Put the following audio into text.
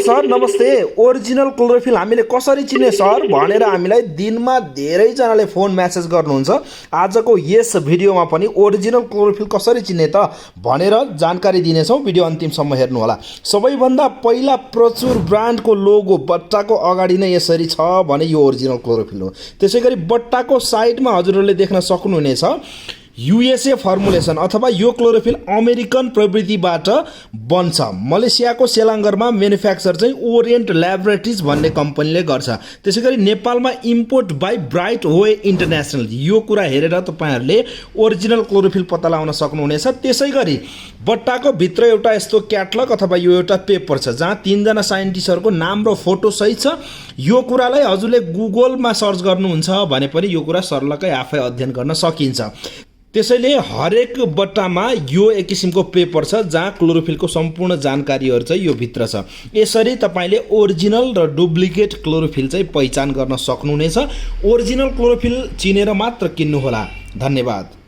Sir नमस्ते। Original chlorophyll हामीले कसरी चिन्ने सर भनेर हामीलाई दिनमा धेरैजनाले फोन मेसेज गर्नुहुन्छ। आजको यस भिडियोमा पनि ओरिजिनल क्लोरोफिल कसरी चिन्ने त भनेर जानकारी दिनेछौँ। भिडियो अन्तिमसम्म हेर्नुहोला। सबैभन्दा पहिला प्रचुर ब्रान्डको लोगो बट्टाको अगाडि नै यसरी छ भने यो ओरिजिनल क्लोरोफिल हो। त्यसैगरी बट्टाको साइडमा हजुरहरूले देख्न सक्नुहुनेछ युएसए फर्मुलेसन अथवा यो क्लोरोफिल अमेरिकन प्रविधिबाट बन्छ। मलेसियाको सेलाङ्गरमा म्यानुफ्याक्चर चाहिँ ओरिएन्ट ल्याबोरेटरिज भन्ने कम्पनीले गर्छ। त्यसैगरी नेपालमा import by bright way international. यो कुरा हेरेर तपाईँहरूले ओरिजिनल क्लोरोफिल पत्ता लगाउन सक्नुहुनेछ। त्यसैगरी बट्टाको भित्र एउटा यस्तो क्याटलग अथवा यो एउटा पेपर छ जहाँ 3 जना साइन्टिस्टहरूको नाम र फोटो सहित छ। यो कुरालाई हजुरले गुगलमा सर्च गर्नुहुन्छ भने पनि यो कुरा सर्लकै आफै अध्ययन गर्न सकिन्छ। त्यसैले हरेक बट्टामा यो एक किसिमको पेपर छ जहाँ क्लोरोफिलको सम्पूर्ण जानकारीहरू चाहिँ यो भित्र छ। यसरी तपाईले ओरिजिनल र डुप्लिकेट क्लोरोफिल चाहिँ पहिचान गर्न सक्नुहुनेछ। ओरिजिनल क्लोरोफिल चिनेर मात्र किन्नुहोला। धन्यवाद।